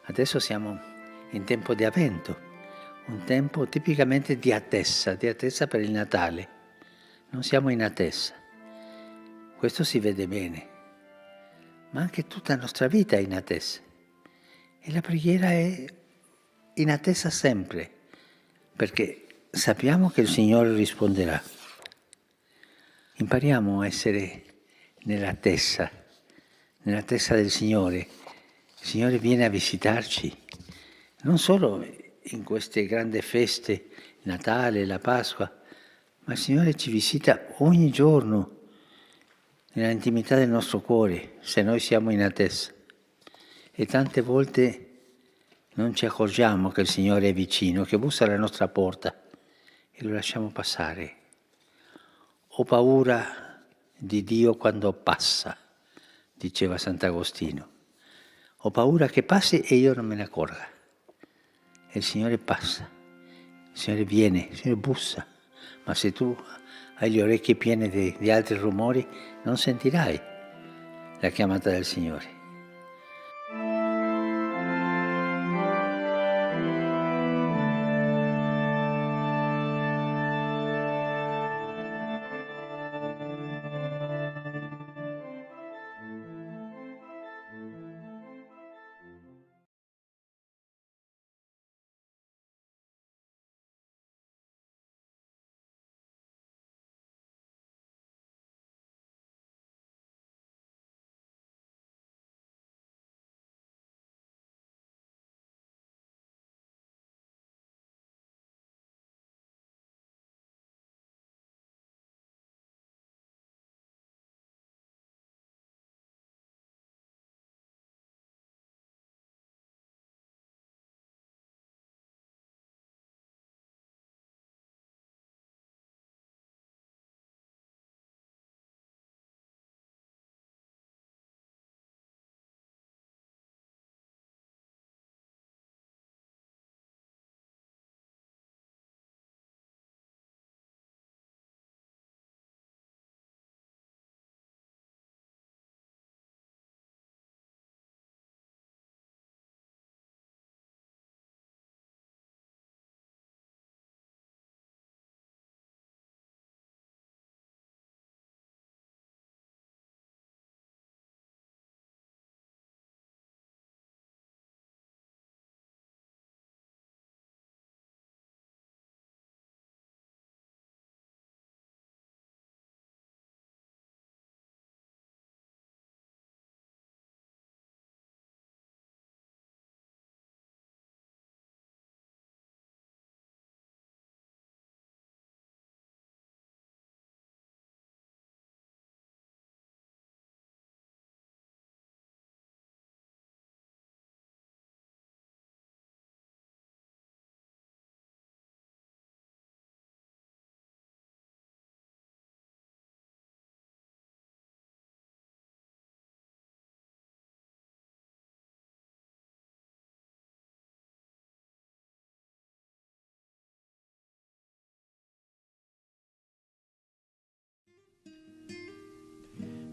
Adesso siamo in tempo di Avvento, un tempo tipicamente di attesa per il Natale. Non siamo in attesa. Questo si vede bene, ma anche tutta la nostra vita è in attesa. E la preghiera è in attesa sempre, perché sappiamo che il Signore risponderà. Impariamo a essere nell'attesa, nell'attesa del Signore. Il Signore viene a visitarci, non solo in queste grandi feste, Natale, la Pasqua, ma il Signore ci visita ogni giorno, nella intimità del nostro cuore, se noi siamo in attesa. E tante volte non ci accorgiamo che il Signore è vicino, che bussa alla nostra porta e lo lasciamo passare. Ho paura di Dio quando passa, diceva Sant'Agostino. Ho paura che passi e io non me ne accorga. E il Signore passa, il Signore viene, il Signore bussa, ma se tu hai le orecchie piene di altri rumori non sentirai la chiamata del Signore.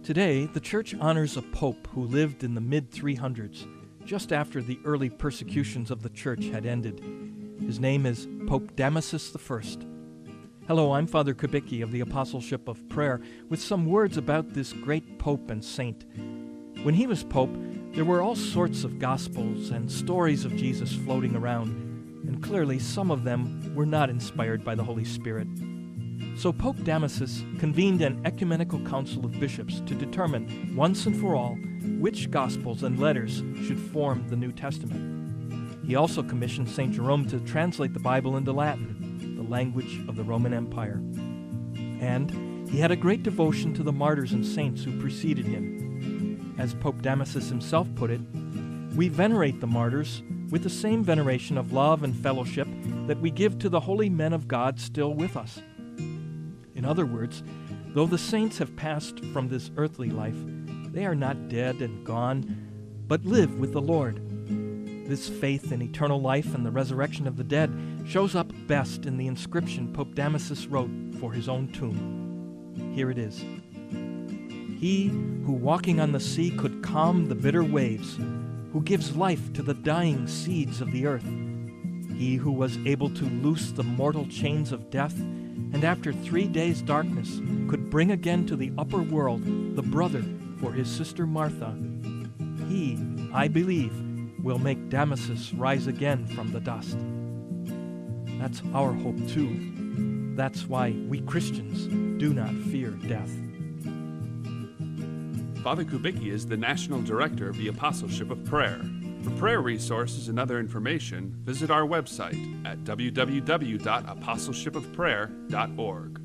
Today, the Church honors a pope who lived in the mid-300s, just after the early persecutions of the Church had ended. His name is Pope Damasus I. Hello, I'm Father Kubicki of the Apostleship of Prayer with some words about this great pope and saint. When he was pope, there were all sorts of gospels and stories of Jesus floating around, and clearly some of them were not inspired by the Holy Spirit. So Pope Damasus convened an ecumenical council of bishops to determine, once and for all, which gospels and letters should form the New Testament. He also commissioned St. Jerome to translate the Bible into Latin, the language of the Roman Empire. And he had a great devotion to the martyrs and saints who preceded him. As Pope Damasus himself put it, we venerate the martyrs with the same veneration of love and fellowship that we give to the holy men of God still with us. In other words, though the saints have passed from this earthly life, they are not dead and gone, but live with the Lord. This faith in eternal life and the resurrection of the dead shows up best in the inscription Pope Damasus wrote for his own tomb. Here it is. He who walking on the sea could calm the bitter waves, who gives life to the dying seeds of the earth, he who was able to loose the mortal chains of death, and after 3 days' darkness could bring again to the upper world the brother for his sister Martha, he, I believe, will make Damasus rise again from the dust. That's our hope too. That's why we Christians do not fear death. Father Kubicki is the National Director of the Apostleship of Prayer. For prayer resources and other information, visit our website at www.apostleshipofprayer.org.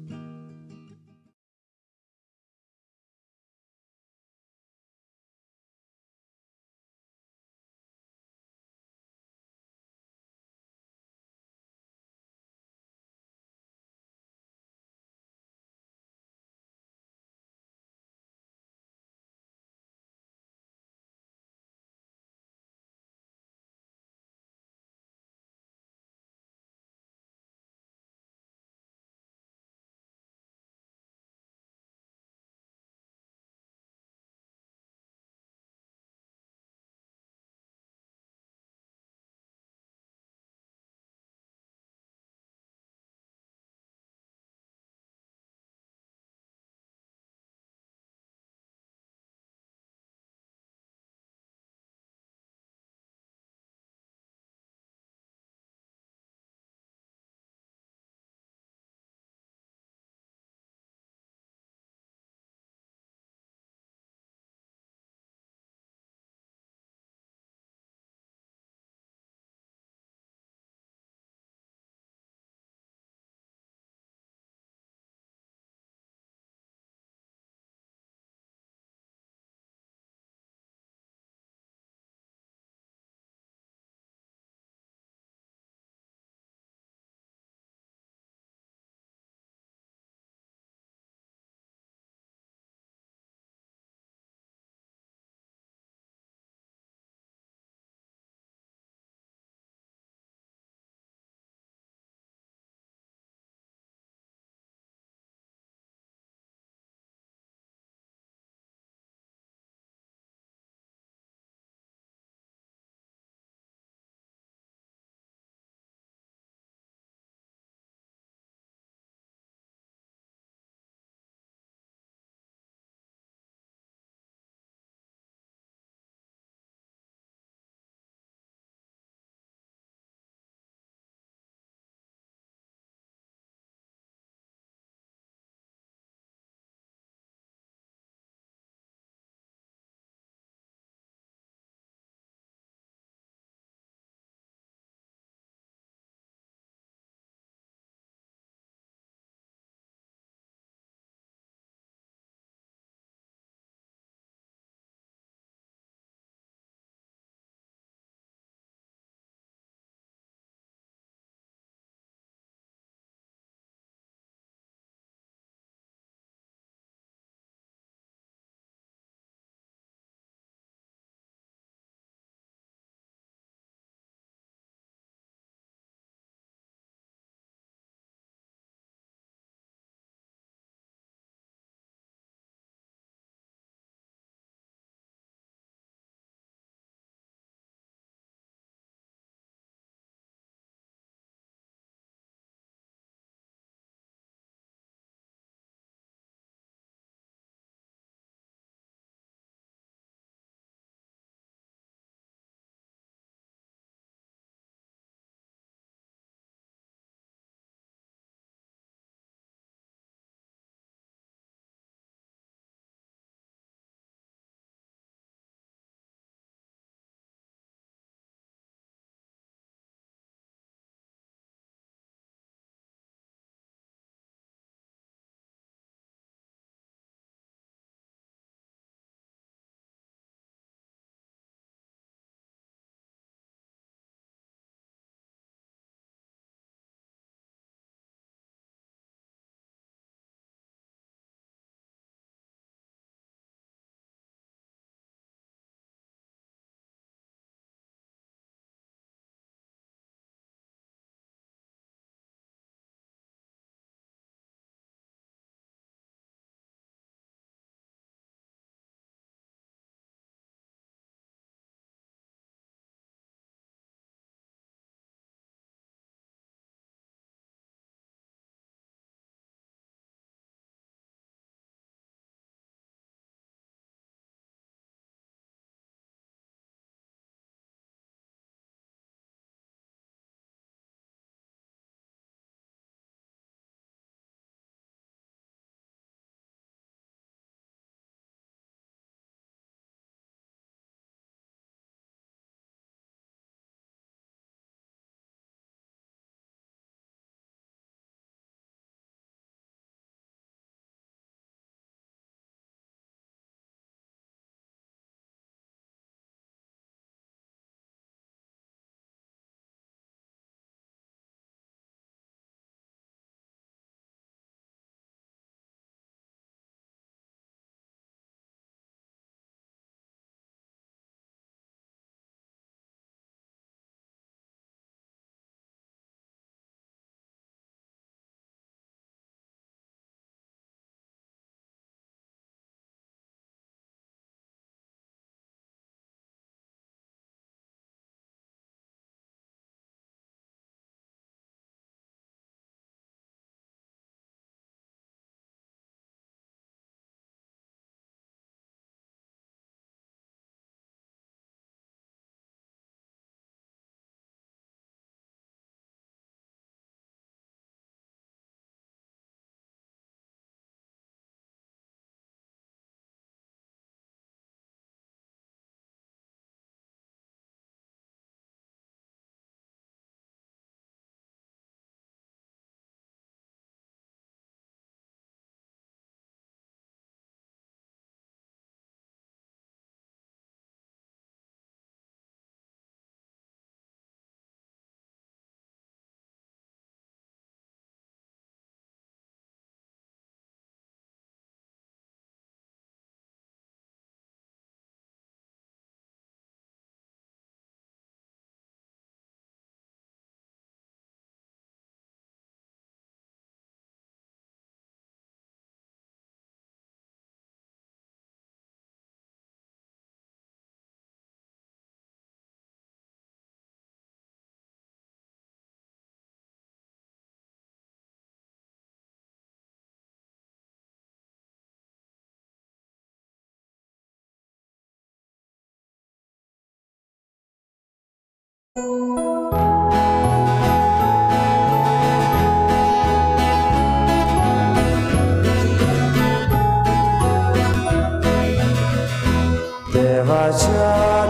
देवाच्या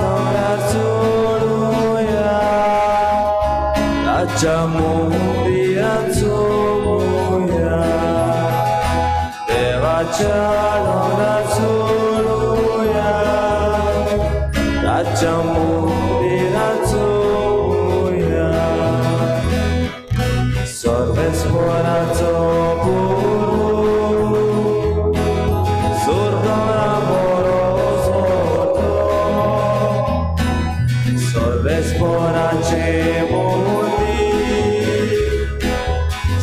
दोंगरार चडुया, ताच्या मंदिरांत चोवया. देवाच्या दोंगरार चडुया, ताच्या मंदिरांत चोवया. सर्वेस्पराचो गुरू सोर्गां बरो सोतो, सर्वेस्पराचें मंदीर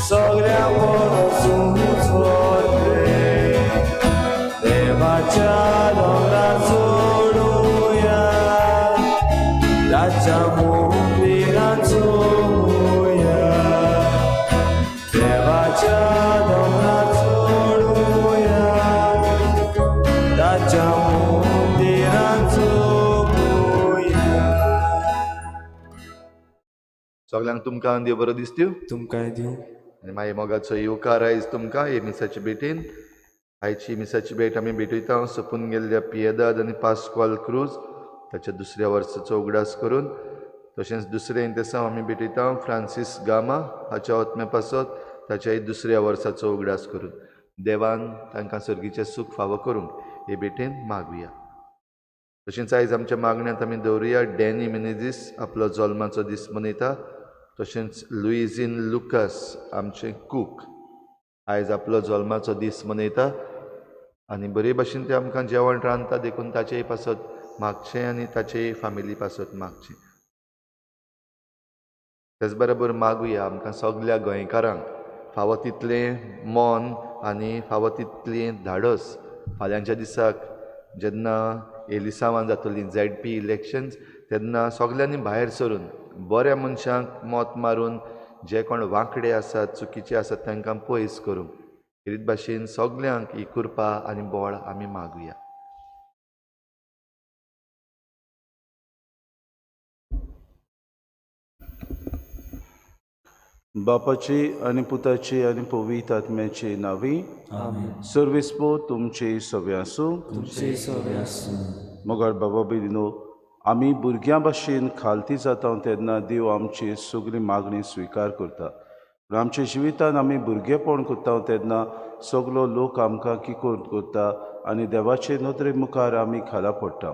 सगळ्या परस ऊंच व्हडलें. देवाच्या दोंगरार चडुया, ताच्या मंदिरांत चोवया. देवाच्या दोंगरार चडुया, ताच्या मंदिरांत चोवया. सगळ्यांक तुमकां देव बरो दिसत्यो. तुमकांय दिवं. आनी मागीर मोगाचो येवकार आयज तुमकां हे मिसाचे भेटीन. आयची मिसाची भेट आमी भेटयता सोंपून गेल्ल्या पियेदाद आनी पास्कॉल क्रूज ताच्या दुसऱ्या वर्साचो उगडास करून. तशेंच दुसरें इंतेसांव आमी भेटयता फ्रांसीस गामा हाच्या आत्म्या पासत ताच्याय दुसऱ्या वर्साचो उगडास करून. देवान तांकां सर्गीचें सूख फावो करूंक हे भेटेन मागुया. तशेंच आयज आमच्या मागण्यांत आमी दवरुया डॅनी मिनेझीस आपलो जल्माचो दीस मनयता. तशेंच लुईझीन लुकास आमचे कूक आयज आपलो जल्माचो दीस मनयता आनी बरे भाशेन ते आमकां जेवण रांदता, देखून ताचेय पासत मागचें आनी ताचेय फामिली पासत मागचें. तेच बरोबर मागुया आमकां सगल्या गोंयकारांक फावो तितलें मन आनी फावो तितलें धाडस फाल्यांच्या दिसाक जेन्ना एलिसांवां जातलीं ZP elections तेन्ना सगल्यांनी भायर सरून बऱ्या मनशांक मत मारून जे कोण वांकडे आसात चुकीचे आसात तांकां पयस करूंक हेच भाशेन सगल्यांक ही कृपा आनी बळ आमी मागुया. बापाची आनी पुताची आनी पवित्र आत्म्याची नांवी. सर्वेस्पो तुमचे सगळे आसूं. तुमचे सगळे आसूं. मगर बाबा भयणीनो, आमी भुरग्यां भाशेन खालती जाता तेन्ना देव आमची सगळी मागणी स्विकार करता. पूण आमच्या जिवितान आमी भुरगेपण करता तेन्ना सगलो लोक आमकां किकोण करता आनी देवाचे नदरे मुखार आमी खाला पडटा.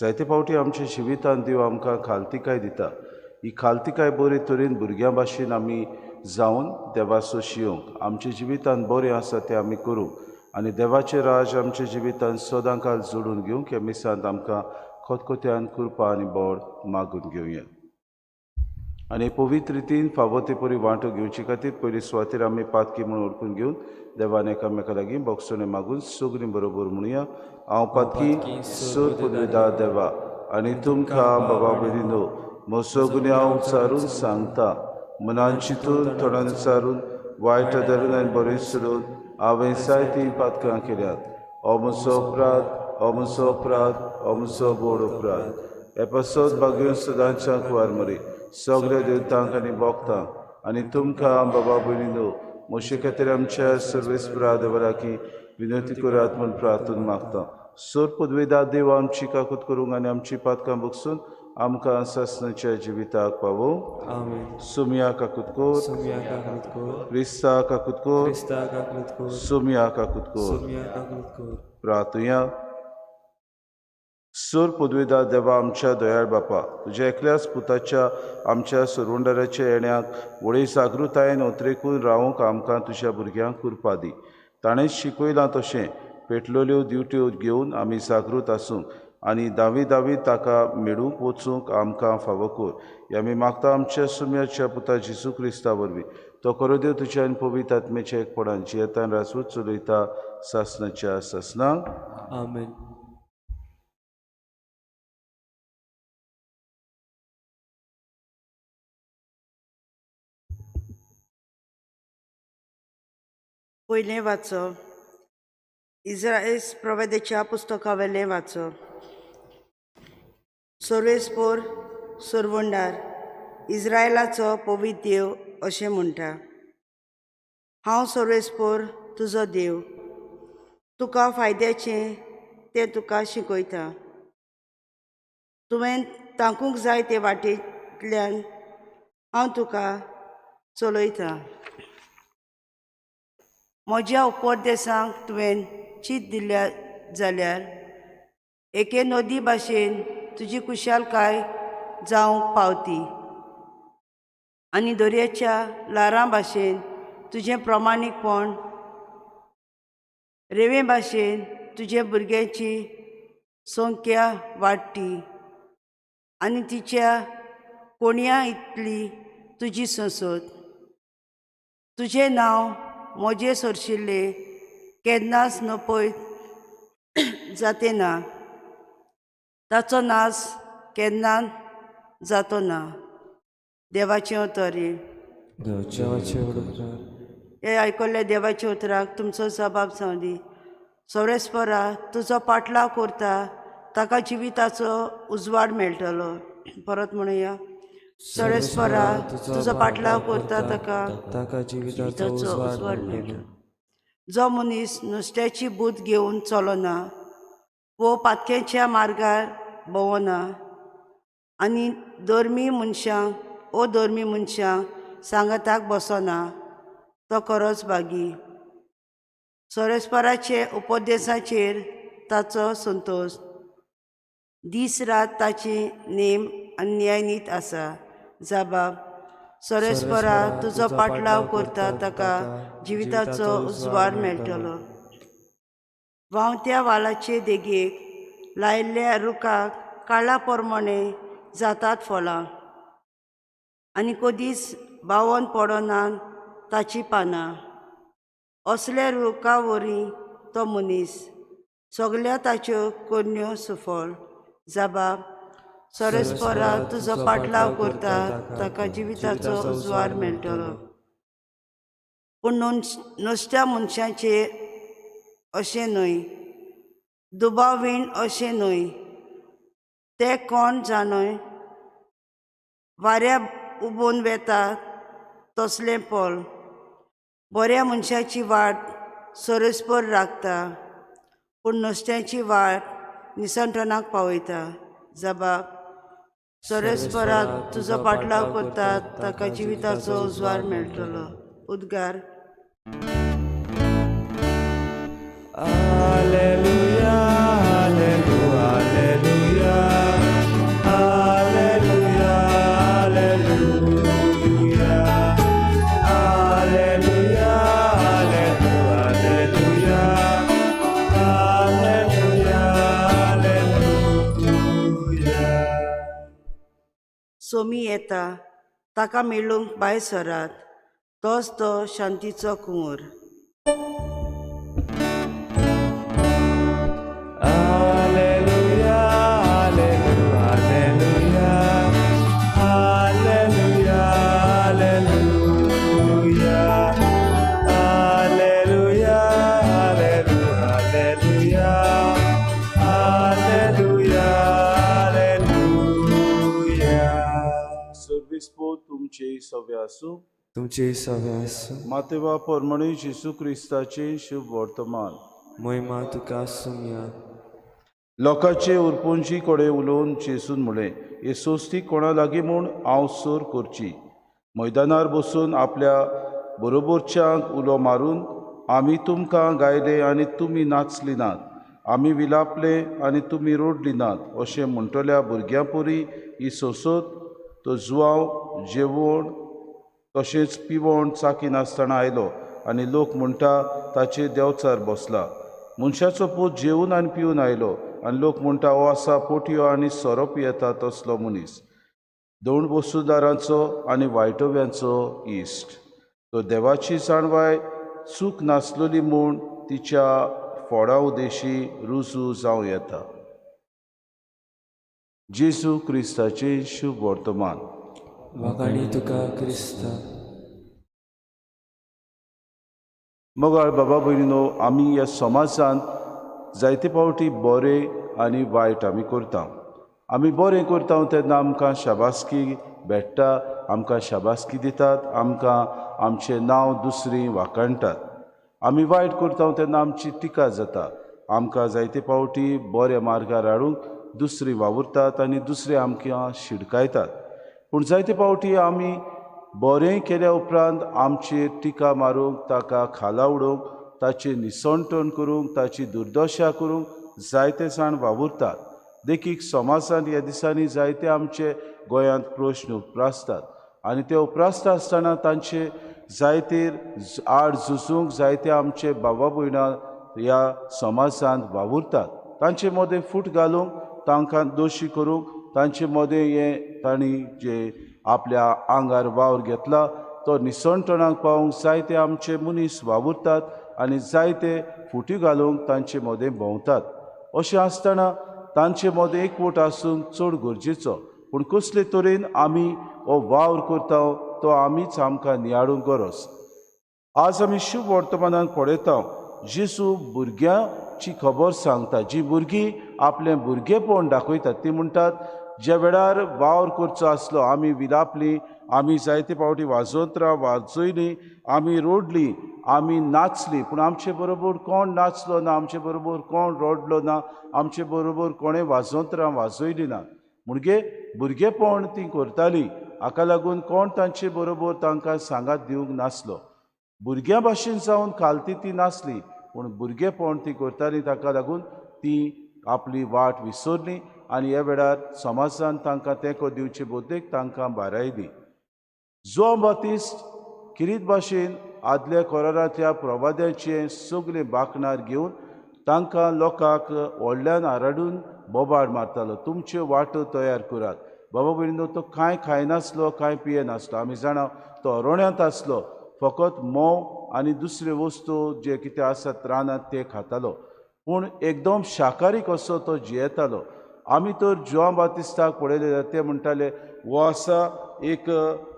जायते फावटी आमच्या जिवितान देव आमकां खालतिकाय दिता. ही खालतिकाय बरे तरेन भुरग्यां भाशेन आमी जावन देवाचो शियोंक आमच्या जिवितान बरें आसा तें आमी करूंक आनी देवाचें राज आमच्या जिवितान सदां काल जोडून घेवंक ह्या मिसांत आमकां खतखत्यान कृपा आनी बळ मागून घेवया. आनी पवित्र रितीन फावो ते परी वांटो घेवचे खातीर पयली सुवातेर आमी पातकी म्हणून वळखून घेवन देवान एकामेका लागीं बोगसणें मागून सगळीं बरोबर म्हणुया. हांव पातकी सर पुदविदा देवा आनी तुमकां बाबा भयणीनो म्हजो गुन्यांव उचारून सांगता. मनान चिंतून तोंडान उचारून वायट धरून आनी बरें सोडून हांवें जायतीं पातकां केल्यात. हो म्हजो अपराध, हो म्हजो अपराध, हो म्हजो व्हड अपराध. हे पासत भाग्यो सदांच्या कुवार मरे सगल्या देवतांक आनी भोगतांक आनी तुमकां बाबा भयणीनो म्हजे खातीर आमच्या सर्वेस्परा देवा लागीं विनंती करात म्हूण प्रार्थना मागता. सोर पदवेदा देव आमची काकूत करूंक आनी आमची पातकां बगसून आमकां सासणाच्या जिविताक पावोवं. आमेन. सुमया काकूत कोर. सुमया काकूत कोर. क्रिस्ता काकूत कोर. क्रिस्ता काकूत कोर. सुमया काकूत कोर. सुमया काकूत कोर. प्रार्थुया. सोर पदवेदा देवा आमच्या दयाळ बापा, तुज्या एकल्याच पुताच्या आमच्या सरवंडराच्या येण्याक व्हडे जागृतायेन उतरेकून रावंक आमकां तुज्या भुरग्यांक कृपा दी. ताणें शिकयलां तशें पेटलेल्यो ड्युट्यो घेवन आमी जागृत आसूंक आनी दावी दावी ताका मेळूंक वचूंक आमकां फावो कर. हे आमी मागता आमच्या सुम्याच्या पुता जेजू क्रिस्ता वरवीं. तो करो देव तुज्या आनी पवित्र आत्म्याच्या एकपणान जियेतान राजवट चलयता सासणाच्या सासणाक. आमेन. पयलें वाचप इस्रायल प्रवेदेच्या पुस्तका वेलें वाचप. सर्वेस्पोर सरवंडार इस्रायलाचो पवित्र देव अशें म्हणटा. हांव सर्वेस्पर तुजो देव, तुका फायद्याचें तें तुका शिकयता. तुवें ताकूंक जाय ते वाटेंतल्यान हांव तुका चलयतां. म्हज्या उपदेसांक तुवें चीत दिल्या जाल्यार एके नदी भाशेन तुजी खुशालकाय जावंक पावती आनी दर्याच्या ल्हारां भाशेन तुजें प्रमाणीकपण, रेंवे भाशेन तुजे भुरग्यांची संख्या वाडटी आनी तिच्या कोणया इतली तुजी संसद. तुजें नांव म्हजें सरशिल्लें केन्नाच नपयत जाते ना, ताचो नाश केन्ना जातो ना. देवाचें उतर. हे आयकल्ल्या देवाच्या उतराक तुमचो जबाब जावं दी. सर्वेस्परा तुजो पाटलाव करता ताका जिविताचो उजवाड मेळटलो. परत म्हणुया, सर्वेस्परा तुजो पाटलाव करता ताका जिविताचो उजवाड मेळटलो. जो मनीस नुस्त्याची बूद घेवन चलना वो पातक्याच्या मार्गार भोंवना आनी धर्मी मनशांक ओ धर्मी मनशांक सांगाताक बसना तो खरोच भागी. सर्वेस्पराचे उपदेसाचेर ताचो संतोश, दीस रात ताची नेम आनी न्यायनीत आसा. जबाब, सर्वेस्परा तुजो पाटलाव करता ताका जिविताचो उजवाड मेळटलो. व्हांवत्या वालाचे देगेक लायिल्ल्या रुखाक काळा प्रमाणे जातात फळां आनी कदीच बावन पडनात ताचीं पानां. असल्या रुखा वरी तो मनीस सगल्या ताच्यो करण्यो सुफळ. जबाब, सर्वेस्परा तुजो पाटलाव करता ताका जिविताचो उजवाड मेळटलो. पूण नुस्त्या मनशाचें अशें न्हय, दुबावीण अशें न्हय, ते कोण जाणय वाऱ्या उबोवन वेता तसलें पोल. बऱ्या मनशाची वाट सर्वेस्पर राखता, पूण नुस्त्याची वाट निसंटनाक पावयता. जबाब, सर्वेस्परा तुजो पाटलाव करता ताका जिविताचो उजवाड मेळटलो. उद्गार. Alleluia, alleluia, alleluia, alleluia, alleluia, alleluia, alleluia, alleluia, alleluia. Somi येता ताका मेळूंक भायर सरात, तोच तो शांतीचो कुंवर. Alleluia, alleluia, alleluia, alleluia, alleluia, alleluia, alleluia, alleluia, alleluia. सर्वेस्पर तुमचे सवे आसूं. तुमचे सवे आसूं. मातेवा परमणी जेजू क्रिस्ताचे शुभ वर्तमान. महिमा तुका सुमया. लोकांचे उरपुंजी कडेन उलोवन जेजून म्हणलें, हे सोस्ती कोणा लागीं म्हूण हांव सोर करची. मैदानार बसून आपल्या बरोबरच्यांक उलो मारून, आमी तुमकां गायले आनी तुमी नाचली नात, आमी विलापले आनी तुमी रोडली नात अशें म्हणटल्या भुरग्यां पुरी ही सोंसत तो जुवांव जेवण तशेंच पिवण चाकी नासतना आयलो आनी लोक म्हणटा ताचेर देंवचार बसला. मनशाचो पूत जेवन आनी पिवन आयलो आनी लोक म्हणटा हो आसा पोटयो आनी सोरो पियेता तसलो मनीस, दोन वसुदारांचो आनी वायटव्यांचो इश्ट. तो देवाची जाणवाय चूक नासलेली म्हूण तिच्या फोडा उदेशी रुजू जावं येता. जेजू क्रिस्ताचें शुभ वर्तमान. वाखाणी तुका क्रिस्ता. मोगाळ बाबा भयणीनो, आमी ह्या समाजांत जायते फावटी बरें आनी वायट आमी करता. आमी बरें करता तेन्ना आमकां शाबासकी भेट्टा आमकां शाबासकी दितात, आमकां आमचें नांव दुसरी वाखाणटात. आमी वायट करता तेन्ना आमची टिका जाता. आमकां जायते फावटी बऱ्या मार्गार हाडूंक दुसरी वावुरतात आनी दुसरे आमकां शिडकायतात. पूण जायते फावटी आमी बरें केल्या उपरांत आमचेर टिका मारूंक, ताका खाला उडोवंक, ताची निसणटण करूंक, ताची दुर्दशा करूंक जायते जाण वावुरतात. देखीक समाजांत ह्या दिसांनी जायते आमचे गोंयांत प्रश्न उप्रासतात आनी ते उप्रासता आसतना तांचे जायते आड झुजूंक जायते आमचे बाबा भयणां ह्या समाजांत वावुरतात. तांचे मदें फूट घालूंक, तांकां दोशी करूंक, तांचे मदें हें तांणी जे आपल्या आंगार वावर घेतला तो निसणटणाक पावोवंक जायते आमचे मनीस वावुरतात आनी जायते फुटी घालूंक तांचे मदें भोंवतात. अशें आसतना तांचे मदें एकवट आसूंक चड गरजेचो. पूण कसले तरेन आमी हो वावर करता तो आमीच आमकां नियाळूंक गरज. आज आमी शुभ वर्तमानान पळयता, जेजू भुरग्यांची खबर सांगता. जी भुरगीं आपलें भुरगेपण दाखयतात ती म्हणटात, ज्या वेळार वावर करचो आसलो आमी विलापलीं, आमी जायते फावटी वाजोत्रां वाजयलीं, आमी रोडलीं, आमी नाचलीं, पूण आमचे बरोबर कोण नाचलो ना, आमचे बरोबर कोण रडलो ना, आमचे बरोबर कोणें वाजोत्रां वाजयलीं ना. म्हणजे भुरगेपण ती करतालीं, हाका लागून कोण तांचे बरोबर तांकां सांगात दिवंक नासलो. भुरग्यां भाशेन जावन खालती ती नासली, पूण भुरगेपण ती करतालीं, ताका लागून ती आपली वाट विसरली आनी ह्या वेळार समाजान तांकां तेंको दिवचे बदलेक तांकां भारायली. जुआंव बातिस्त किरीत भाशेन आदल्या कोरारांतल्या प्रवाद्याचें सगळें बाकणार घेवन तांकां लोकांक व्हडल्यान आराडून बोबाड मारतालो, तुमच्यो वाटो तयार करात. बाबा भयणीनो, तो कांय खायनासलो, कांय पियेनासलो. आमी जाणा तो अरण्यांत आसलो, फकत म्होंव आनी दुसऱ्यो वस्तू जे कितें आसात रानांत ते खातालो, पूण एकदम शाकाहारी कसो तो जियेतालो. आमी तर जुआंव बातिस्ताक पळयले, ते म्हणटाले हो आसा एक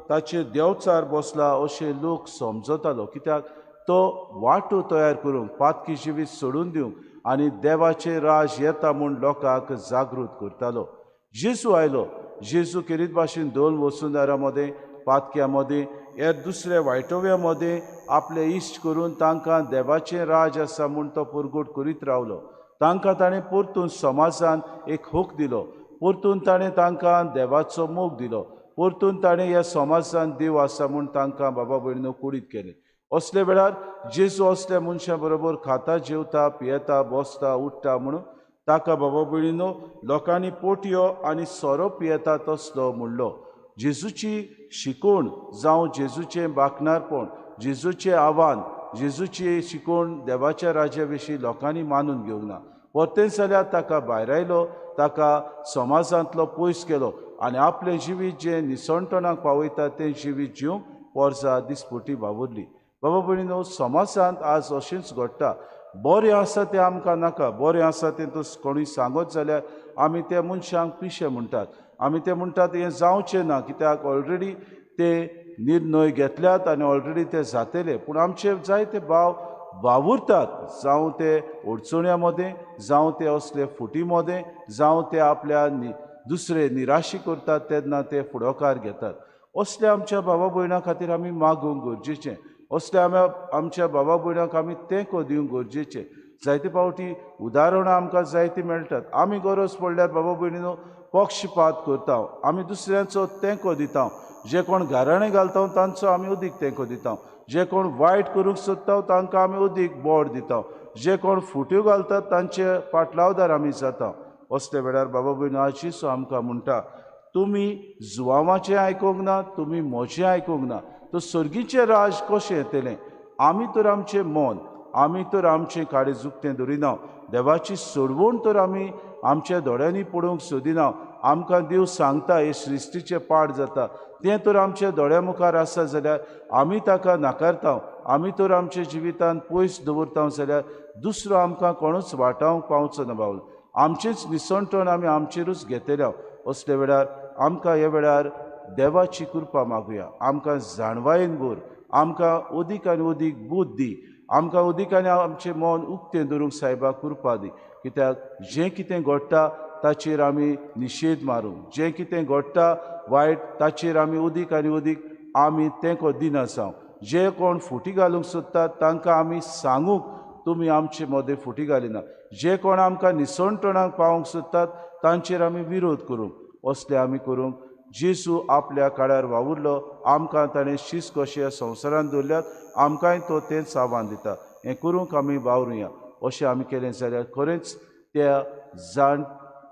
ताचेर देवचार बसला अशें लोक समजतालो, कित्याक तो वाटो तयार करूंक, पातकी जिवीत सोडून दिवंक आनी देवाचें राज येता म्हूण लोकांक जागृत करतालो. जेजू आयलो, जेजू केरीत भाशेन दोन वसुंदारा मदें, पातक्या मदें, ह्या दुसऱ्या वायटोव्या मदें आपले इश्ट करून तांकां देवाचें राज आसा म्हूण तो परगट करीत रावलो. तांकां ताणें परतून समाजान एक हक दिलो, परतून ताणें तांकां देवाचो मोग दिलो, परतून ताणें ह्या समाजान देव आसा म्हूण तांकां बाबा भयणीनो कुडीत केलें. असल्या वेळार जेजू असल्या मनशां बरोबर खाता, जेवता, पियेता, बसता, उठ्ठा म्हणून ताका बाबा भयणीनो लोकांनी पोटयो आनी सोरो पियेता तसलो म्हणलो. जेजूची शिकवण जावं जेजूचें बाकणारपण, जेजूचें आव्हान, जेजूची शिकवण देवाच्या राज्या विशीं लोकांनी मानून घेवंक ना. परतेंच जाल्यार ताका भायरायलो, ताका समाजांतलो पयस केलो आनी आपलें जिवीत जें निसणटणाक पावयता तें जिवीत जिवंक पोरसा दिसपटी वावुरली. बाबा भयणीनो, समाजांत आज अशेंच घडटा. बरें आसा तें आमकां नाका, बरें आसा तें तो कोणूय सांगत जाल्यार आमी त्या मनशांक पिशे म्हणटात, आमी ते म्हणटात हें जावचें ना, कित्याक ऑलरेडी ते निर्णय घेतल्यात आनी ऑलरेडी ते जातले. पूण आमचे जायते भाव वावुरतात, जावं ते अडचण्या मदें, जावं ते असले फुटी मदें, जावं ते आपल्या दुसरे निराशी करतात तेन्ना ते फुडोकार घेतात. असल्या आमच्या बाबा भयणां खातीर आमी मागूंक गरजेचें, असल्या आमच्या बाबा भयणांक आमी तेंको दिवंक गरजेचें. जायते फावटी उदाहरणां आमकां जायतीं मेळटात. आमी गरज पडल्यार बाबा भयणीनो पक्षपात करता, आमी दुसऱ्यांचो तेंको दिता, जे कोण घराणें घालता तांचो आमी अदीक तेंको दिता, जे कोण वायट करूंक सोदता तांकां आमी अदीक बोड दिता, जे कोण फुट्यो घालतात तांचे पाटलावदार आमी जाता. असल्या वेळार बाबा भयणीनो आजीसो आमकां म्हणटा, तुमी जुवांवाचें आयकूंक ना, तुमी म्हजें आयकूंक ना, तर सर्गीचें राज कशें येतलें? आमी तर आमचें मन, आमी तर आमचें काळीज उक्तें दवरिना, देवाची सोडवण तर आमी आमच्या दोळ्यांनी पळोवंक सोदिना. आमकां देव सांगता हे सृश्टीचें पाड जाता तें तर आमच्या दोळ्या मुखार आसा जाल्यार आमी ताका नाकारता, आमी तर आमच्या जिवितान पयस दवरता जाल्यार दुसरो आमकां कोणूच वाटावंक पावचो ना. बाबा, आमचेंच निसणटण आमी आमचेरूच घेतले. असल्या वेळार आमकां ह्या वेळार देवाची कृपा मागुया, आमकां जाणवायेन भर, आमकां अदीक आनी अदीक बुद्द दी, आमकां अदीक आनी आमचें मन उक्तें दवरूंक सायबा कृपा दी, कित्याक जें कितें घडटा ताचेर आमी निशेध मारूंक, जें कितें घडटा वायट ताचेर आमी उदीक आनी उदीक आमी तेंको दिना जावं। जे कोण फुटी घालूंक सोदतात तांकां आमी सांगूंक तुमी आमचे मदें फुटी घालिना। जे कोण आमकां निसणटणाक पावोवंक सोदतात तांचेर आमी विरोध करूंक, असले आमी करूंक। जेजू आपल्या काळार वावुरलो, आमकां ताणें शीस कशें संवसारांत दवरल्यात, आमकांय तो तेंच आव्हान दिता, हें करूंक आमी वावरुया। अशें आमी केलें जाल्यार खरेंच त्या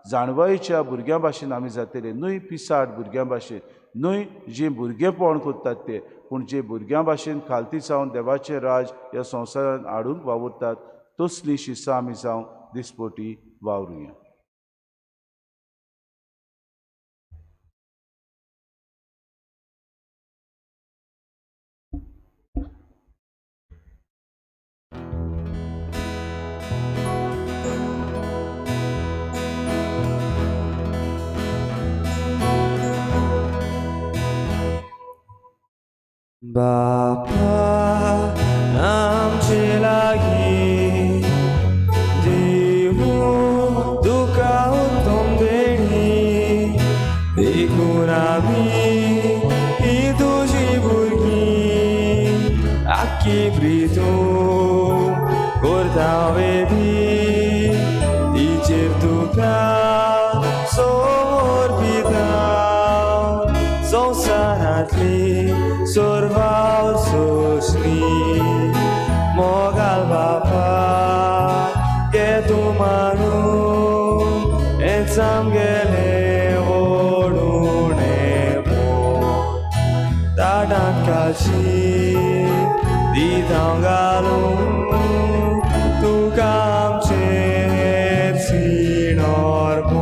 जाणवायेच्या भुरग्यां भाशेन आमी जातले, न्हय पिसाट भुरग्यां भाशेन, न्हय जी भुरगेपण करतात ते, पूण जे भुरग्यां भाशेन खालती जावन देवाचें राज ह्या संवसारांत हाडूंक वावुरतात तसली शिसां आमी जावं दिसपटी वावरुया। बापा आमचे लागीं दिवूं तुका उत्तम देणी, देखून आमी ही तुजी भुरगीं आख्खी प्रितूं करता वेदी, तिचेर तुका समर्पिता संवसारांतली सर्वार सोंसली। मोगाल बापा घे तूं मानून हेंच आमगेलें व्हडुणें मोग, ताटांत काळशी दिता हांव घालून तुका आमचें सीण अर्पण।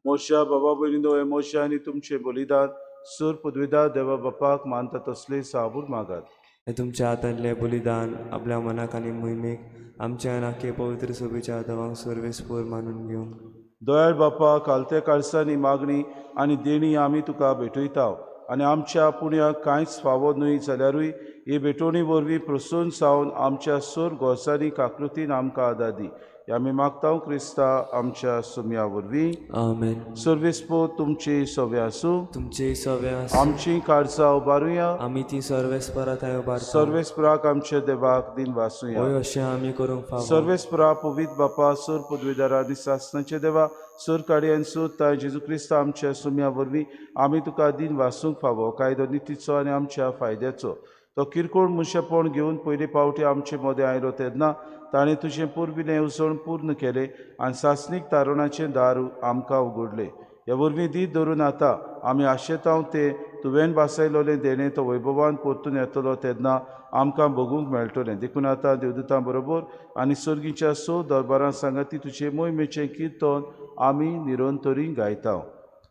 मोशा बाबा भयणीनो, हे मोशा आनी तुमचें बलिदान सूर पदवीदार देवा बापाक मानता तसले साबूर मागात। हे तुमच्या हातांतलें बलिदान आपल्या मनाक आनी मोहिमेक आमच्या आनी पवित्र सभेच्या आदावांक सर्वेस्पोर मानून घेवंक। दयाळ बापा, कालते काळसांनी मागणी आनी देणी आमी तुका भेटयता आनी आमच्या पुण्याक कांयच फावो न्हय जाल्यारूय ही भेटवणी वरवीं प्रसन्न जावन आमच्या सूर गोसांनी काकृतीन आमकां आदार दी। आमी मागता क्रिस्ता आमच्या सुम्या वरवीं। आमेन। सर्वेस्पोर तुमची सवे आसूं, तुमचे सवे आसूं। आमची काळजां उबारुया, आमी ती सर्वेस्परा थंय उबारता। सर्वेस्पराक आमच्या देवाक दिन वासूया। हय, अशें आमी करूंक फावो। सर्वेस्परा पवित्र बापा, सूर पदवीदारा आनी सासणाचे देवा, सूर काडयेन सूर ताय जेजू क्रिस्ता आमच्या सुम्या वरवीं आमी तुका दिन वासूंक फावो। कायदो नितीचो आनी आमच्या फायद्याचो तो किरकोळ मनशापण घेवन पयले पावटी आमचे मदें आयलो तेन्ना ताणें तुजें पुर्विल्लें येवजण पूर्ण केलें आनी सासणीक तारुणाचें दार आमकां उगडलें। ह्या वरवीं दीत धरून आतां आमी आशेतांव तें तुवें बासयलोलें देणें तो वैभवान परतून येतलो तेन्ना आमकां भोगूंक मेळटलें। देखून आतां देवदूतां बरोबर आनी सर्गीच्या स दरबारां सांगाती तुजे मोहिमेचें किर्तन आमी निरंतरी गायता।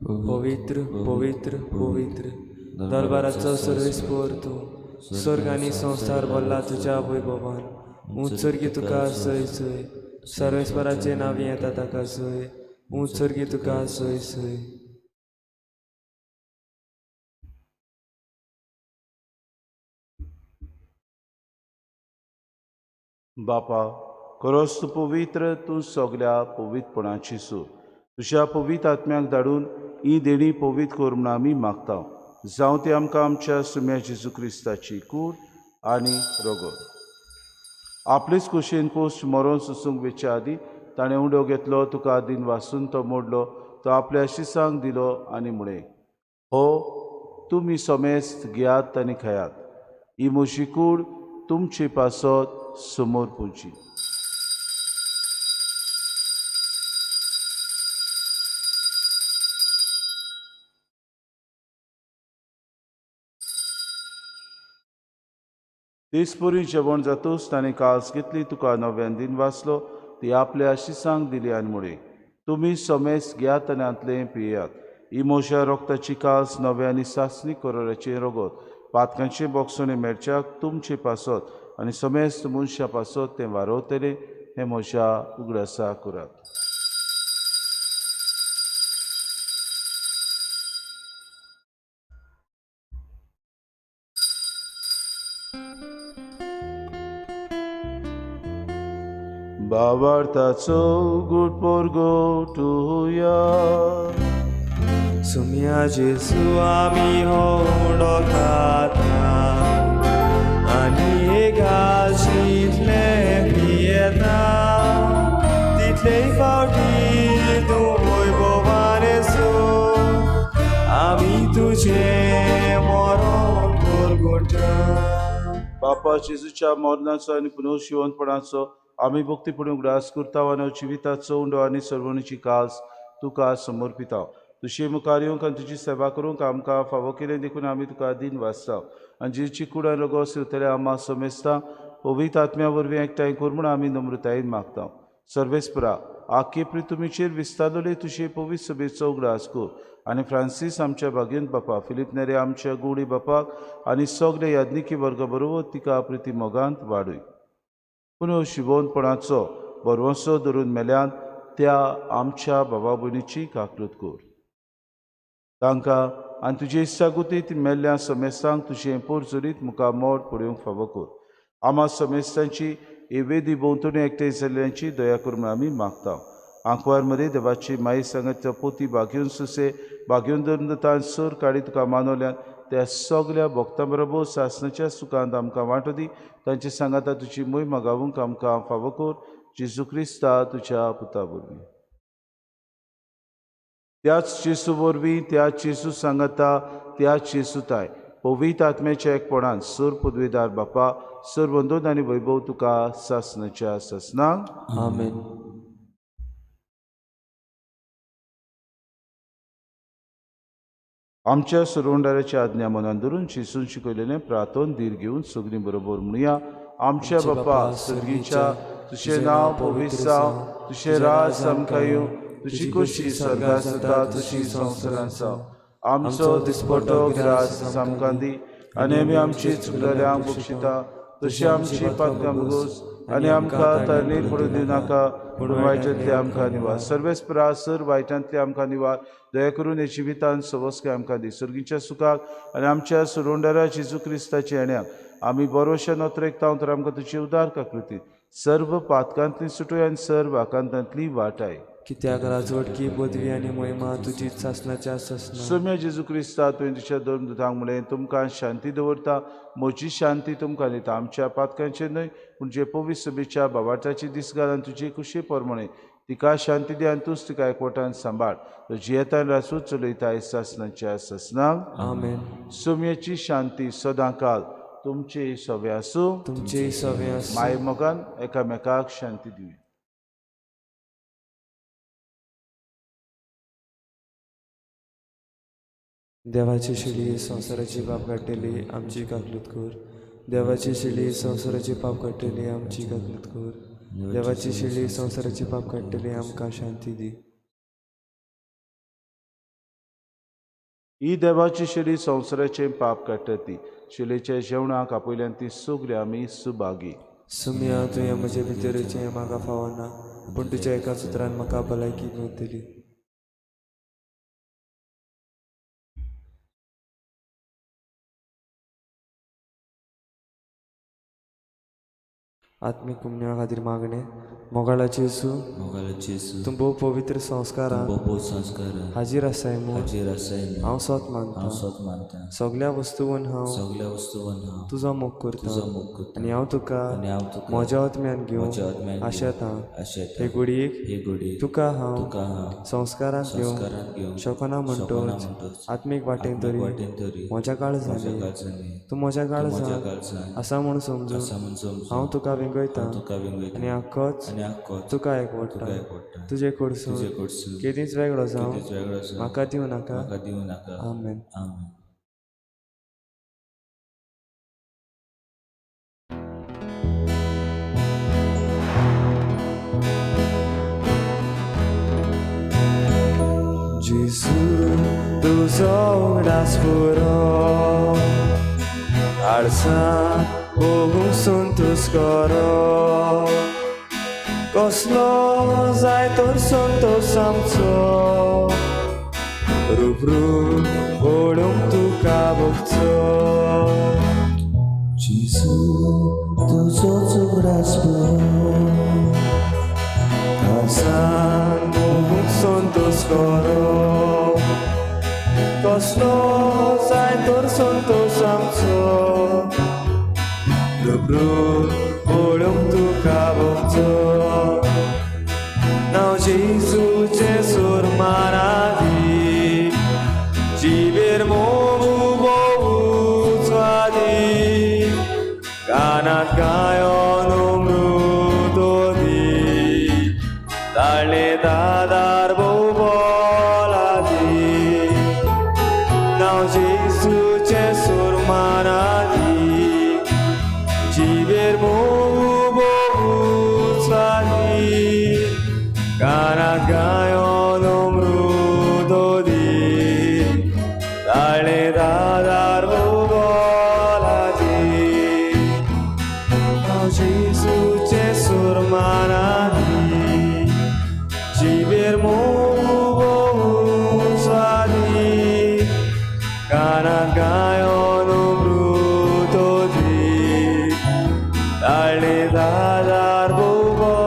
पवित्र पवित्र पवित्र दरबाराचो सर्वेस्पोर तूं, स्वर्ग आनी संवसार भरला तुज्या वैभवान। उत्सर्गी तुका सय सय, सर्वेस्पराचे नांवी येता ताका सय, उत्सर्गी तुका सय सय। बापा, खरोच तूं पवित्र, तूं सगल्या पवित्रपणाची सूर। तुज्या पवित्र आत्म्याक धाडून ही देणी पवित्र कर म्हूण आमी मागता। जावं ती आमकां आमच्या सुम्या जेजू क्रिस्ताची कूड आनी रगत। आपलेच कुशीन पोस्ट मरोन सोसूंक वेच्या आदीं ताणें उडो घेतलो, तुका दिन वासून तो मोडलो, तो आपल्या शिसांक दिलो आनी म्हळें, हो तुमी समेस्त घेयात आनी खायात, ही म्हजी कूड तुमचे पासत समोर पुजी। तेचपरी जेवण जातूच ताणें कास घेतली, तुका नव्यान दिन वाचलो, ती आपल्या शिसांक दिली आनी म्हळें, तुमी समेस्त घेयात आनी हांतलें पियात, ही म्हज्या रोगताची कास नव्या आनी सासणी कराराचें रगत, पातकांचें बोगसणें मेळच्याक तुमचे पासत आनी समेस्त मनशां पासत तें वारवतलें, हें म्हज्या उगडासा करात। बाबार्थाचो गुड परगटुया. सुम्या जेजू आमी हो उंडो खाता आनी एकाशींतले पियेता तितले फावटी तूं वैभवान येसो आमी तुजें मरण परगटा. बापा जेजूच्या मरणाचो आनी पुनर्जिवंतपणाचो आमी भक्तीपणी उगडास करता आनी जिविताचो उंडो आनी सर्वणीची कास तुका समर्पिता. तुजे मुखार येवंक आनी तुजी सेवा करूंक आमकां फावो केलें देखून आमी तुका दीन वाचता आनी जेची कुडान रोगोस उरतले आमा समेस्ता पवित्र आत्म्या वरवीं एकठांय कर म्हूण आमी नम्रतायेन मागता. सर्वेस्परा आखे प्रितुमीचेर विस्तारलेले तुजे पवित्र सभेचो उगडास कर आनी फ्रांसीस आमच्या भाग्यंत बापा, फिलीप नेरे आमच्या गुडी बापाक आनी सगळे याज्ञिकी वर्ग बरोबर तिका प्रिती मोगांत वाडय. पुनः शिवोनपणाचो बरवंसो धरून मेल्यान त्या आमच्या बाबा भयणीची काकृत कर. तांकां आनी तुजे इत्सागुतीत मेल्ल्या समेस्तांक तुजें पोरजोरीत मुखार मोड पळोवंक फावो कर. आमा समेस्तांची हे वेदी भोंवतणी एकठांय जाल्ल्यांची दया कर म्हूण आमी मागता. आंकवार मरे देवाची माई सांगत पोती बागेवन सुसे बागेवन धरून तान सर काडी तुका मानवल्यान त्या सगल्या भक्तां बरोबर सासणाच्या सुखांत आमकां वांटो दी. तांचे सांगाता तुजी मोय मागावूंक आमकां फावो कर. जेजू क्रिस्ता तुज्या पुता वरवीं. त्याच जेजू वरवीं, त्याच जेजू सांगाता, त्याच जेजू ताय पवित्र आत्म्याच्या एकपणान सर पदवेदार बापा सर वंदन आनी वैभव तुका सासणाच्या सासणाक. आमेन. आमच्या सुरवंडाराच्या आज्ञा मनान धरून जेजून शिकयलेलें प्रार्थन धीर घेवन सगळीं बरोबर म्हणुया. आमच्या बापा सर्गीच्या, तुजें नांव पवित्र जावं, तुजें राज आमकां येवं, तुजी खोशी स्वर्गांत जाता तशी संवसारांत जावं. आमचो दिसपटो ग्रास आमकां दी आनी आमी आमची चुकलेल्यांक बक्षिता तशी आमची पातकां भोगोस आनी आमकां तारणेर पडून दिवनाका पूण वायटांतले आमकां निवार. सर्वेस्परा सर वायटांतले आमकां निवार. दया करून हे जिवितान सवस्काय आमकां दी. सर्गीच्या सुखाक आनी आमच्या सुरोंडारा जेजू क्रिस्ताच्या येण्याक आमी बरोवशा नोत्रेकता तर आमकां तुजी उदार काकृती सर्व पातकांतली सुटोय आनी सर्व आकांतांतली वाटाय. कित्याक राजवटकी पदवी आनी महिमा तुजी सासणाच्या सासणा. सोम्या जेजू क्रिस्ता तुवें तुज्या दोन दुतांक म्हणलें तुमकां शांती दवरता, म्हजी शांती तुमकां दिता. आमच्या पातकांचेर न्हय पूण जे पवित्र सभेच्या बाबाटाची दिसगाल आनी तुजी खुशी प्रमाणे तिका शांती दी आनी तूंच तिका एकवटान सांबाळ. जियेतान रासूच चलयता सासणाच्या सासणाक. आमेन. सोम्याची शांती सदांकाल तुमचे सवे आसूं. तुमचे सवे आसूं. माय मोगान एकामेकाक शांती दिवया. देवाची शिली संवसाराची पाप काडटली आमची काकलूत कर. देवाची शिली संवसाराची पाप काडटली आमची काकलूत कर. देवाची शिली संवसाराची पाप काडटली आमकां शांती दी. ही देवाची शिली संवसाराचें पाप काडटा ती शिलेच्या जेवणाक आपयल्यान ती सगळी आमी सुभागी. सुम्या तुवें म्हजे भितरचें म्हाका फावना पूण तुज्या एका सुत्रान म्हाका भलायकी मेळटली. आत्मीक पुण्या खातीर मागणें. मोगाळाचे जेजू, तूं भोव पवित्र संस्कारान हाजीर आसाय म्हूण हांव सोत मानता. सगल्या वस्तून हांव तुजो मोग करता आनी हांव तुका म्हज्या आत्म्यान घेवन आशेतां. हे घडयेक तुका हांव संस्कारांत घेवंक शकना म्हणटच आत्मीक वाटेन तरी म्हज्या काळजांनी तूं म्हज्या काळजांत आसा म्हूण समजून हांव तुका वेंगयता आनी आख्खोच तुका एकवटा. तुजे कडसून केदींच वेगळो जावं म्हाका दिवं नाका. आमेन. जेजू तुजो उगडास पुरो आळसां भोगूंक संतोस करो. कसलो जाय तर संतोस आमचो रुबरू पळोवंक तुका भोगचो. जेजू तुजोच उगडास पुरो करो कसलो जाय तर संतोश आमचो रुब्रू पळोवंक तुका भोगचो नांव जेजूचें सूर मारादी जिबेर मोगू भोव स्वादी कानात गायोन अमृत दी ताळ्ळे दादार भोव बोलादी नांव जेजूचें सूर मारादी जिबेर मोगू भोव स्वादी कानात गायोन अमृत दी ताळ्ळे दादार भोव बोलादी नांव जेजूचें सूर मारादी जिबेर मोगू भोव स्वादी कानात गायोन अमृत दी ताळ्ळे दादार भोव बोलादी.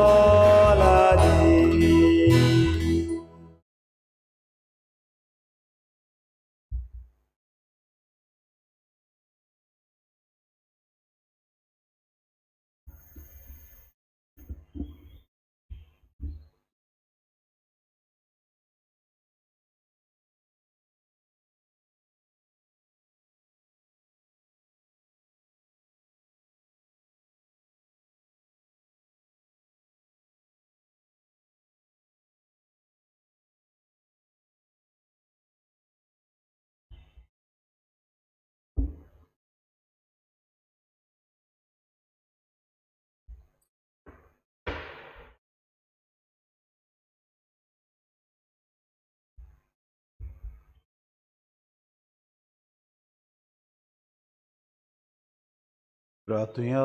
प्रार्थुया.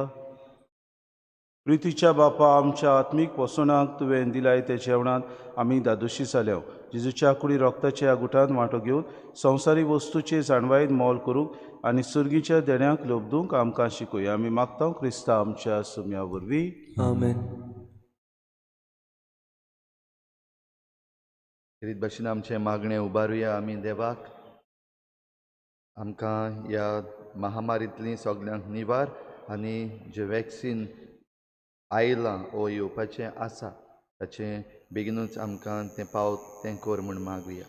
प्रितीच्या बापा, आमच्या आत्मीक पोसणाक तुवें दिलाय त्या जेवणांत आमी दादोशी जाल्या. जेजूच्या कुडी रोगताच्या गुटान वांटो घेवन संवसारी वस्तूचे जाणवायेन मोल करूंक आनी सुर्गीच्या देण्याक लोबदूंक आमकां शिकय. आमी मागता क्रिस्ता आमच्या सुम्या वरवीं. आमेन. रीत भाशेन आमचें मागणें उबारुया आमी देवाक. आमकां ह्या महामारींतली सगल्यांक निवार आनी जें वॅक्सीन आयलां ओ येवपाचें आसा ताचें बेगीनूच आमकां तें पावत तें कर म्हूण मागुया.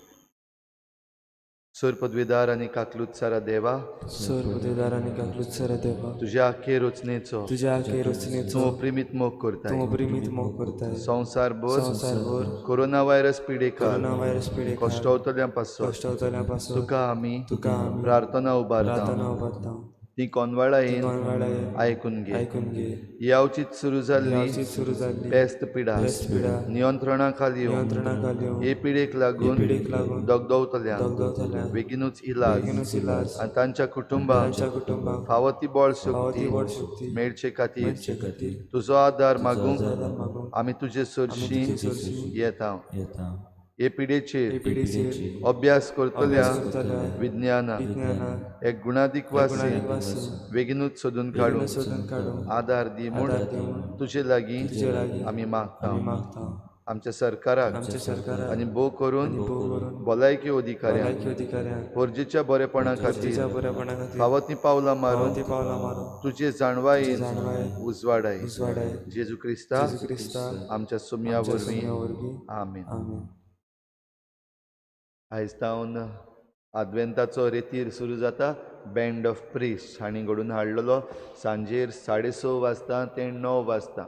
सोर पदवीदार आनी काकलुत्सारा देवा, सोर पदवीदार आनी काकलुत्सारा देवा, तुज्या आखे रचनेचो, तुज्या आखे रचनेचो तूं अपरिमीत मोग करताय, तूं अपरिमीत मोग करताय. संवसार भर, संवसारभर कोरोना व्हायरस पिडेकार, कोरोना व्हायरस पिडेकार कश्टवतल्यां पासत, कश्टवतल्यां पासत तुका आमी, तुका आमी प्रार्थना उबारता, प्रार्थना उबारता. ती कोनवाळायेन कोनवाळायेन आयकून घे, आयकून घे. ही अवचीत सुरू जाल्ली, अवचीत सुरू जाल्ली पेस्त पिडा, पेस्त पिडा नियंत्रणा खाली येवन, नियंत्रणा खाली येवन, हे पिडेक लागून, हे पिडेक लागून दगदवतल्यांक दगदवतल्यांक बेगीनूच इलाज, बेगीनूच इलाज आनी तांच्या कुटुंबाक, तांच्या कुटुंबाक फावो ती बळ फावो ती शक्ती बळ शक्ती मेळचे खातीर मेळचे खातीर तुजो आदार मागूंक आदार मागूंक आमी तुजे आमी सरशी तुजे सरशी येता. येता. हे पिडेचेर हे पिडेचेर अभ्यास करतल्या अभ्यास करतल्या विज्ञानाक विज्ञानाक एक गुणादीक वासीन गुणादीक वासीन बेगीनूच सोदून काडूंक बेगीनूच सोदून काडूंक आदार दी म्हूण आदार दी म्हूण तुजे लागीं तुजे लागीं आमी मागता. आमी मागता. आमच्या सरकाराक आमच्या सरकाराक आनी भोव करून आनी भोव करून भलायकी अधिकाऱ्यांक भलायकी अधिकाऱ्यांक गरजेच्या बरेपणा खातीर गरजेच्या बरेपणा खातीर फावो तीं पावलां फावो मारून ती पावलां मारून तुजे जाणवायेन जाणवायेन उजवाडाय. उजवाडाय. जेजू क्रिस्ता जेजू क्रिस्ता आमच्या सुमया आमच्या वरवीं. सुमया वरवीं. आमेन. आमेन. आयज तावन आदवेंताचो रेतीर सुरू जाता. बँड ऑफ प्रिस्ट हांणी घडून हाडलेलो सांजेर 6:30 वाजता ते 9 वाजता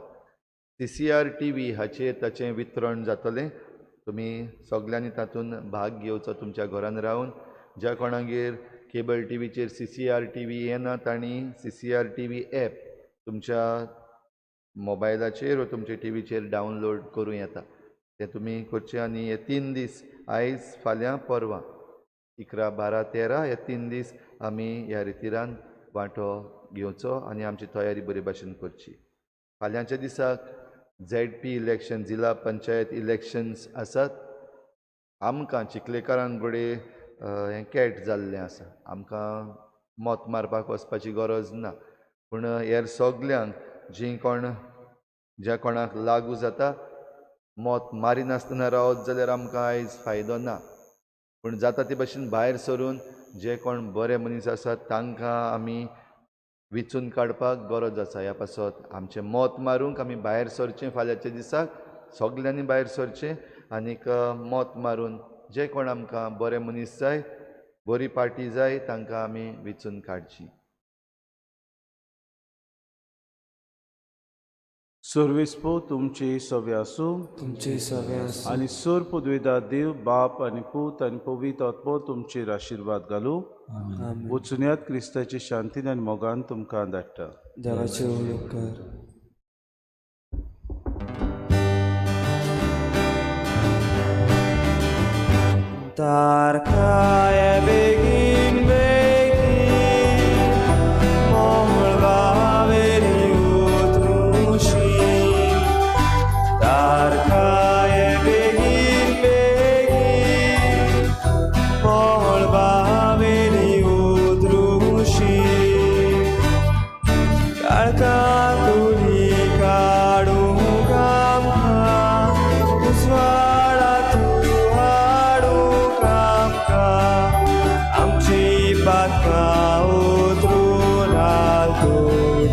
CCR TV हाचेर ताचें वितरण जातलें. तुमी सगल्यांनी तातूंत भाग घेवचो तुमच्या घरान रावन. ज्या कोणागेर केबल टीव्हीचेर CCR TV येना तांणी CCR TV app तुमच्या मोबायलाचेर वा तुमच्या टीव्हीचेर डावनलोड करूं येता. तें तुमी करचें. आनी हे 3 दीस, आयज, फाल्यां, परवां, 11, 12, 13 हे 3 दीस आमी ह्या रितिरान वांटो घेवचो आनी आमची तयारी बरे भाशेन करची. फाल्यांच्या दिसाक ZP election, जिल्हा पंचायत इलेक्शन्स आसात. आमकां चिखलेकारांक कडेन हें कॅट जाल्लें आसा, आमकां मत मारपाक वचपाची गरज ना. पूण हेर सगल्यांक जीं कोण ज्या कोणाक लागू जाता मत मारिनासतना रावत जाल्यार आमकां आयज फायदो ना. पूण जाता ते भशेन भायर सरून जे कोण बरे मनीस आसात तांकां आमी विचून काडपाक गरज आसा. ह्या पासत आमचें मत मारूंक आमी भायर सरचें फाल्यांच्या दिसाक, सगल्यांनी भायर सरचें आनीक मत मारून जे कोण आमकां बरे मनीस जाय, बरी पार्टी जाय, तांकां आमी विचून काडची. सर्वेस्पो तुमची सवे आसूं. तुमचे सवे आसूं. आनी सोर पुदवेदा देव बाप आनी पूत आनी पवित्र आत्मो तुमचेर आशिर्वाद घालूं. आमेन. वचुन्यात क्रिस्ताची शांतीन आनी मोगान तुमकां धाडटा. देवाचे उपकार. तारखाय बेगीन बेगीन मोळबावेली उतरुशी, तारखाय बेगीन बेगीन मोळबावेली उतरुशी, काळखांतुली काडूंक आमकां, उजवाडांतु हाडूंक आमकां, आमची पातकां उतरून आलतूर,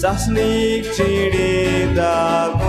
सासणीक चिडी दाखोवशी.